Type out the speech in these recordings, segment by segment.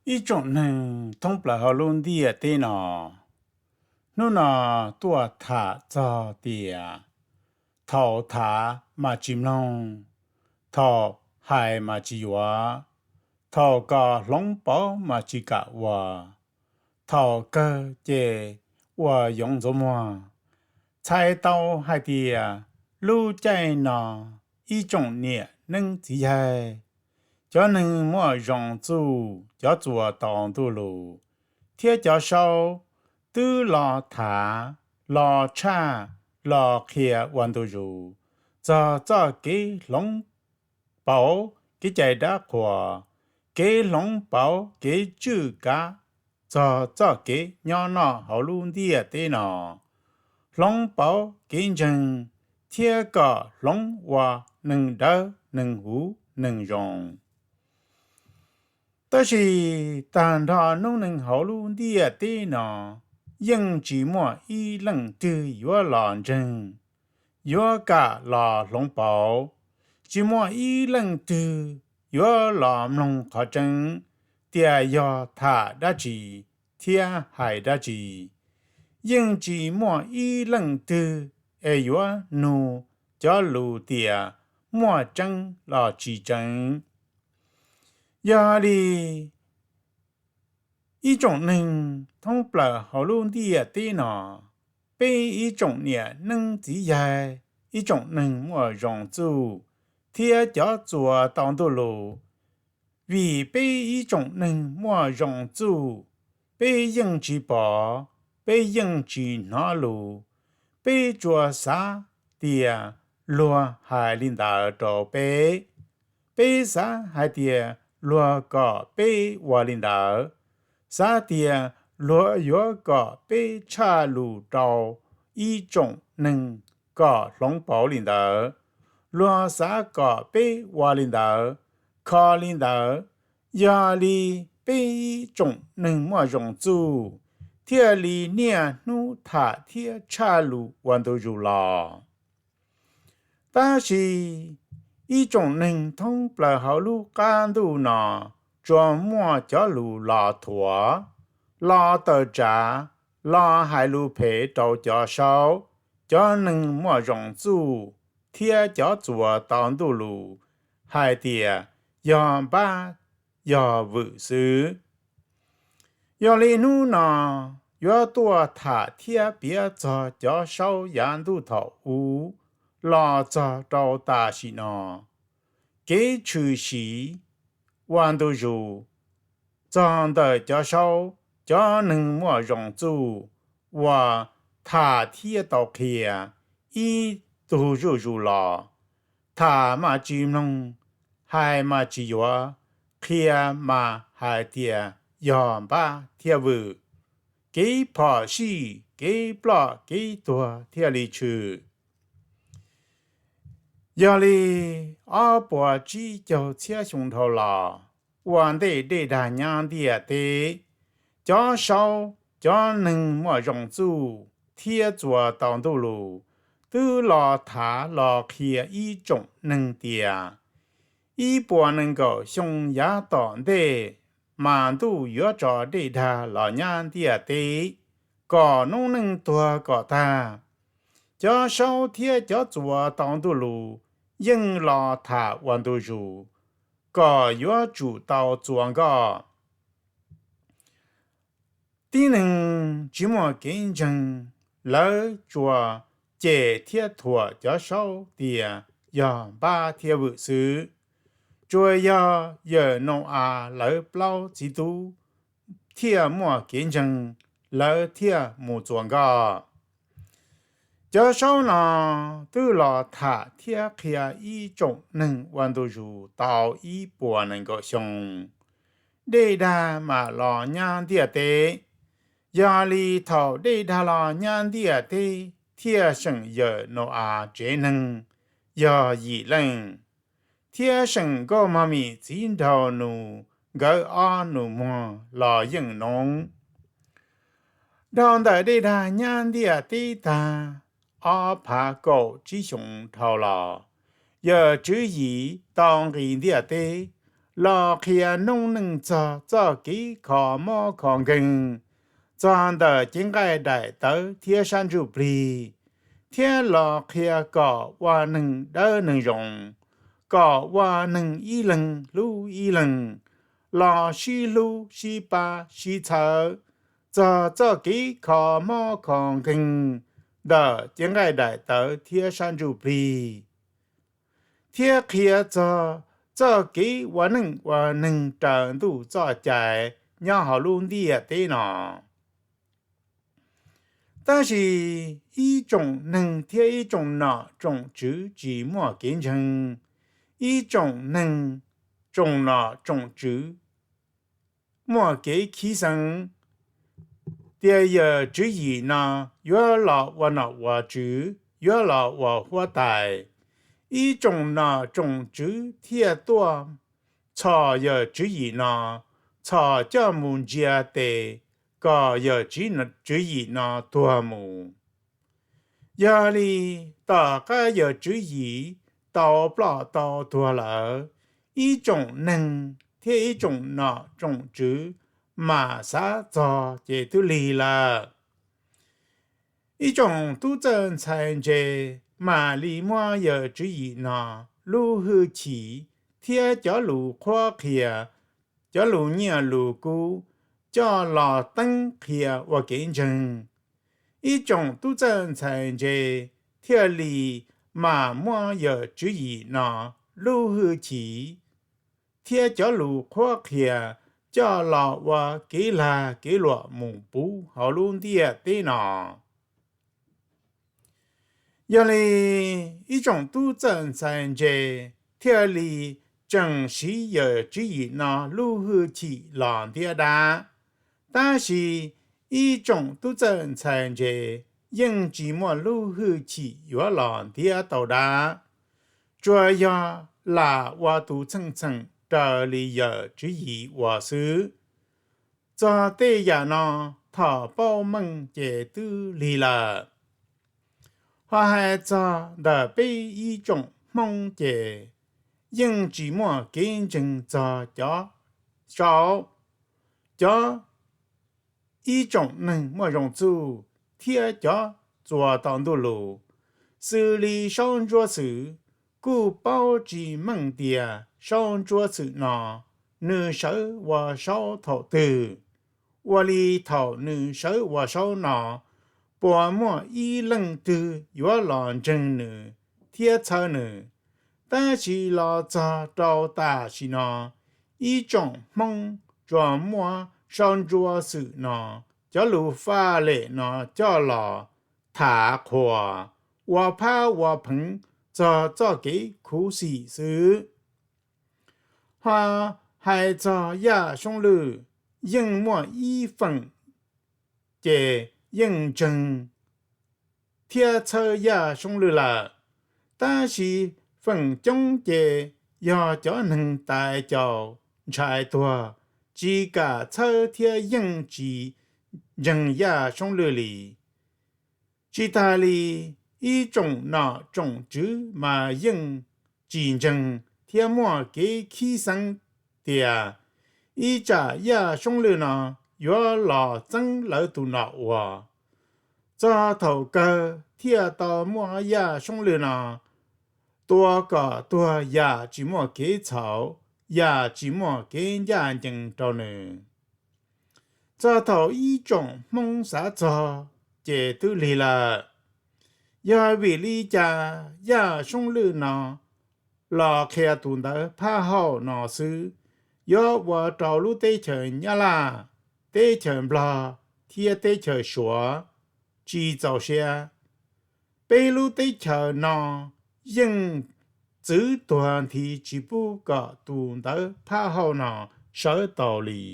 Ib tsoom neeg thoob plaws hauv lub ntiaj teb no, hnub no tuaj tham txog tias thaum tham mas tsis mloog, thaum hais mas tsis yuav, thaum kom hloov pauv mas tsis kam ua, thaum kawg ces ua yoov ntxuav muag. Txhais tau hais tias lub caij no ib tsoom niam neeb txiv yaig, cov neeg muaj zoo txuj, cov txuas tau ntuj lus, thiab cov saub twb los thav, los tshaj, los qhia ua ntu zus txog txoj kev hloov pauv kev cai dab qhuas, kev hloov pauv kev tswj kav txog txoj kev nyob noj hauv lub ntiaj teb no, hloov pauv kev ntseeg, thiab kom hloov ua neeg dawb neeg huv neeg zoo. Tab sis tag nrho noob neeg hauv lub ntiaj teb no yeej tsis muaj ib leej twg yuav los ntseeg, yuav kam los hloov pauv. Tsis muaj ib leej twg yuav los mloog qhov tseeb tias yog tham dab tsi thiab hais dab tsi. Yeej tsis muaj ib leej twg es yuav nug cov lus tias muaj tseeb los tsis tseeb. Yog li, ib tsoom neeg thoob plaws hauv lub ntiaj teb no, peb ib tsoom niam neeb txiv yaig, ib tsoom neeg muaj zoo txuj, thiab cov txuas tau ntuj lus, vim peb ib tsoom neeg muaj zoo txuj, peb yeej tsis pom, peb yeej tsis hnov lus, peb tsuas xav tias luag hais li ntawd rau peb. Peb xav hais tias luag kom peb ua li ntawd, xav tias luag yuav kom peb tshaj lus rau ib tsoom neeg kom hloov pauv li ntawd, luag xav kom peb ua li ntawd, kho li ntawd. Yog li peb ib tsoom neeg muaj zoo txuj thiaj li niaj hnub tham thiab tshaj lus ua ntu zus los. Tab sis ib tsoom neeg thoob plaws hauv lub qab ntuj no tsuas muaj cov lus los thuav, los tawm tsav, los hais lus phem rau cov saub, cov neeg muaj zoo txuj, thiab cov txuas tau ntuj lus hais tias yog npab, yog vwm xwb. Yog li hnub no yuav tuaj tham thiab piav txog cov saub yav ntuj thaum ub los txog rau tam sim no, kev tshwm sim ua ntu zus txog ntawm cov saub, cov neeg muaj zoo txuj uas tham thiab tau qhia ib tug zuj zus los. Tham mas tsis mloog, hais mas tsis yuav, qhia mas hais tias yog npab thiab vwm, kev phom sij, kev ploj kev tuag thiaj li tshwm. Yog li, ob puas tsib caug txhiab xyoo dhau los, ua ntej dej dag nyab ntiaj teb, cov saub, cov neeg muaj zoo txuj thiab txuas tau ntuj lus twb los thav los qhia ib tsoom neeg tias ib puas nees nkaum xyoo yav tom ntej mas ntuj yuav tso dej dag los nyab ntiaj teb kom noob neej tuag kom tag. Cov saub thiab cov txuas tau ntuj lus yeej los tham ua ntu zus kom yuav tsum tau txuas nkoj. Tib neeg tsis muaj kev ntseeg, lawv tsuas cem thiab thuam cov saub tias yog npab thiab vwm xwb. Tsuas yog yawm Nau-as lawv plaub txiv tub thiaj muaj kev ntseeg, lawv thiaj mus txuas nkoj. Cov saub no twb los tham thiab qhia ib tsoom neeg ua ntu zus tau ib puas nees nkaum xyoo. Dej dag mam los nyab ntiaj teb. Yog li thaum dej dag los nyab ntiaj teb thiaj seem yawm Nau-as tsev neeg yog yim leej, thiab seem nkauj mog mim txiv nraug nus nkawd ob nus muag los yeej noob. Dhau ntawm dej dag nyab ntiaj teb tag ob phav kaum tsib xyoo dhau los, yawm Tswv Yim tau nqis ntiaj teb los qhia noob neej txog txoj kev kho mob kho nkeeg txog ntawm cev nqaij daim tawv thiab sab ntsuj plig, thiab los qhia kom ua neeg dawb neeg zoo, kom ua neeg ib leeg hlub ib leeg, los sib hlub sib pab sib txhawb txog txoj kev kho mob kho nkeeg ntawm cev nqaij daim tawv thiab sab ntsuj plig, thiab qhia txog txoj kev ua neej ua neeg raws ntuj txoj cai nyob hauv lub ntiaj teb no. Tab sis ib tsoom neeg thiab ib tsoom nom tsoom tswv tsis muaj kev ntseeg. Ib tsoom neeg, tsoom nom tsoom tswv muaj kev khib xeeb tias yawm tswv yim no yuav los ua nom ua tswv, yuav los ua huab tais. Ib tsoom nom tsoom tswv thiaj tuaj txhom yawm tswv yim no, txhom coj mus ntsia tes kom yawm tswv yim no tuag mus. Yog li, tom qab yawm tswv yim tau ploj tau tuag lawm, ib tsoom neeg thiab ib tsoom nom tsoom tswv mam xav txog ces twb lig lawm. Ib tsoom tub txawj ntxhais ntse mam li muab yawm tswv yim no lub hwj chim thiab cov lus qhuab qhia, cov lus nyiaj lus kub coj los teeb qhia ua kev ntseeg. Ib tsoom tub txawj ntxhais ntse thiaj li mam muab yawm tswv yim no lub hwj chim thiab cov lus qhuab qhia coj los ua kev lag kev luam mus puv hauv lub ntiaj teb no. Yog li, ib tsoom tub txawj ntxhais ntse thiaj li tseem siv yawm tswv yim no lub hwj chim los ntiab dab. Tab sis ib tsoom tub txawj ntxhais ntse yeej tsis muaj lub hwj chim yuav los ntiab tau dab, tsuas yog lam ua tus txheej txheem raws li yawm tswv yim ua xwb. Txog tej yam no, thaum paub meej ces twb lig lawm. Ho hais txog ntawm peb ib tsoom Hmoob ces yeej tsis muaj kev ntseeg txog cov saub, cov ib tsoom neeg muaj zoo txuj thiab cov txuas tau ntuj lus, xws li saub ntsuab xwm. Kuj paub tsis meej tias saub ntsuab xwm no nws sawv ua saub thaum twg, ua li thaum nws sawv ua saub no puas muaj ib leej twg yuav los ntseeg nws thiab txhawb nws. Tab sis los txog rau tam sim no, ib tsoom Hmoob tsuas muab saub ntsuab xwm no cov lus faj lem no coj los tham qhuas, ua phab ua pheev txog txoj kev khuv xim xwb. Ho hais txog Yaj Soob Lwj, yeej muaj ib feem ces yeej ntseeg thiab txhawb Yaj Soob Lwj lawm, tab sis feem coob ces yog cov neeg tais caus ntshai tuag, tsis kam txhawb thiab yeej tsis ntseeg Yaj Soob Lwj li. Tsis tas li, ib tsoom nom tsoom tswv mas yeej tsis ntseeg thiab muaj kev khib xeeb tias ib tsam Yaj Soob Lwj no yuav los txeeb lawv tus nom ua. Txog thaum kawg thiaj tau muab Yaj Soob Lwj no tua kom tuag yam tsis muaj kev txhaum, yam tsis muaj kev ncaj ncees rau nws. Txog thaum ib tsoom Hmoob xav txog ces twb lig lawm. Yog vim li cas Yaj Soob Lwj no los qhia tus ntawv phab hauj no xwb, yuav ua rau lub teb chaws Nyab Laj, teb chaws Nplog thiab teb chaws Suav tsis txaus siab? Peb lub teb chaws no yeej txwv tuag nthi tsis pub kom tus ntawv phab hauj no sawv tau li.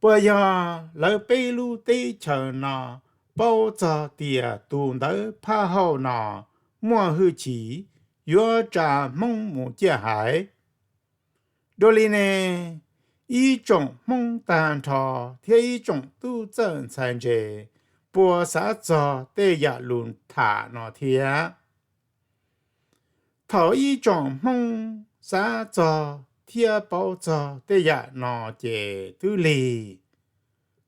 Puas yog lawv peb lub teb chaws no paub txog tias tus ntawv phab hauj no muaj hwj chim yuav tsa Hmoob mus ciaj haiv? Dua li ne, ib tsoom Hmoob tag nrho thiab ib tsoom tub txawj ntxhais ntse puas xav txog tej yam lus tham no thiab? Thaum ib tsoom Hmoob xav txog thiab paub txog tej yam no ces twb lig,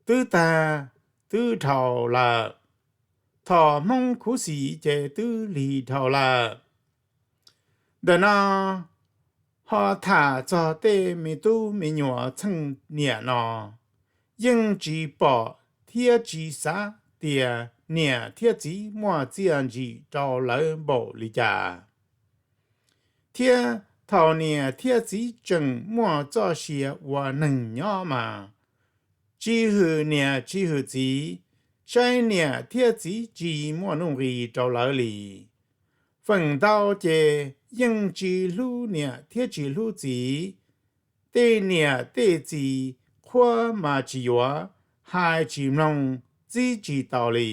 twb tag, twb dhau lawm. Thaum Hmoob khuv xim ces twb lig dhau lawm. Ntawm no ho tham txog tej me tub me nyuam txheej niam no, yeej tsis pom thiab tsis xav tias niam thiab txiv muaj txiaj ntsim rau lawv npaum li cas. Thiab thaum niam thiab txiv tseem muaj txoj sia ua neeg nyob mas, tsis hwm niam tsis hwm txiv, saib niam thiab txiv tsis muaj nuj nqis rau lawv li. Feem ntau ces yeej tsis hlub niam thiab tsis hlub txiv. Tej niam tej txiv qhuab mas tsis yuav, hais tsis mloog, txib tsis tau li.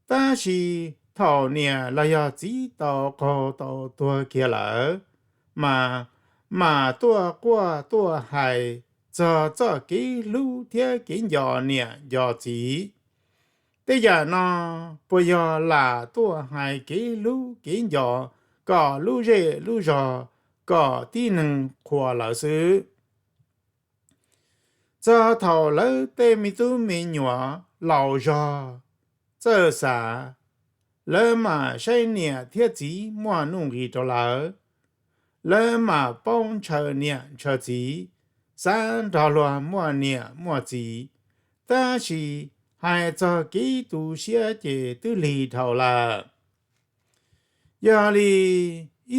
Tab sis thaum niam los yog txiv tau qaug tau tuag kiag lawm, mas mam tuaj quaj tuaj hais txog txoj kev hlub thiab kev nco niam nco txiv. Tej yam no puas yog lam tuaj hais kev hlub kev nco kom lub zej lub zog, kom tib neeg qhuas lawv xwb? Txog thaum lawv tej me tub me nyuam laus zog, txawj xav, lawv mam saib niam thiab txiv muaj nuj nqis rau lawv, lawv mam paub ntshaw niam ntshaw txiv, xav nrog luag muaj niam muaj txiv. Tab sis hais txog kev tu siab ces twb lig dhau lawm. Yog li,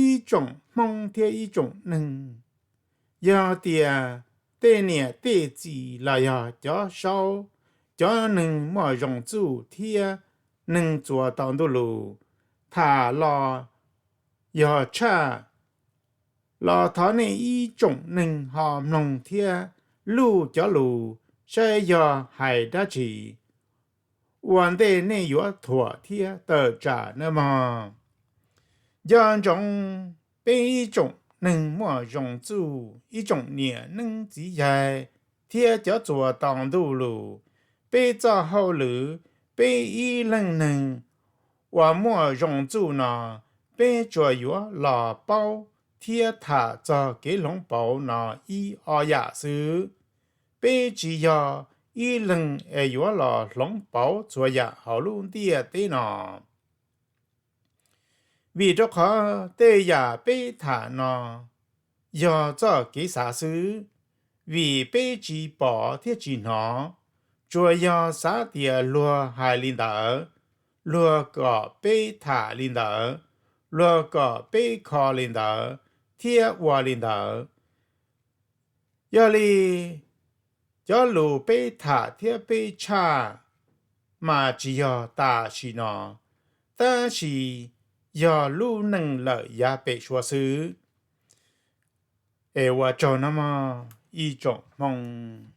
ib tsoom Hmoob thiab ib tsoom neeg, yog tias tej niam tej txiv los yog cov saub, cov neeg muaj zoo txuj thiab neeg txuas tau ntuj lus tham los yog tshaj, los thov nej ib tsoom neeg ho mloog thiab luj cov lus saib yog hais dab tsi ua ntej nej yuav thuam thiab tawm tsam nawb mog. Nco ntsoov, peb ib tsoom neeg muaj zoo txuj, ib tsoom niam neeb txiv yaig thiab cov txuas tau ntuj lus, peb txoj hauj lwm, peb ib leej neeg uas muaj zoo txuj no, peb tsuas yuav los paub thiab tham txog kev hloov pauv no ib ob yam xwb. Peb tsis yog ib leeg es yuav los hloov pauv txhua yam hauv lub ntiaj teb no. Vim rau qhov tej yam peb tham no yog txoj kev xav xwb, vim peb tsis pom thiab tsis hnov, tsuas yog xav tias luag hais li ntawd, luag kom peb tham li ntawd, luag kom peb kho li ntawd thiab ua li ntawd. Yog li, cov lus peb tham thiab peb tshaj mas tsis yog tam sim no, tab sis yog lub neej lawm yav pem suab xwb. Es ua tsaug nawb mog ib tsoom Hmoob.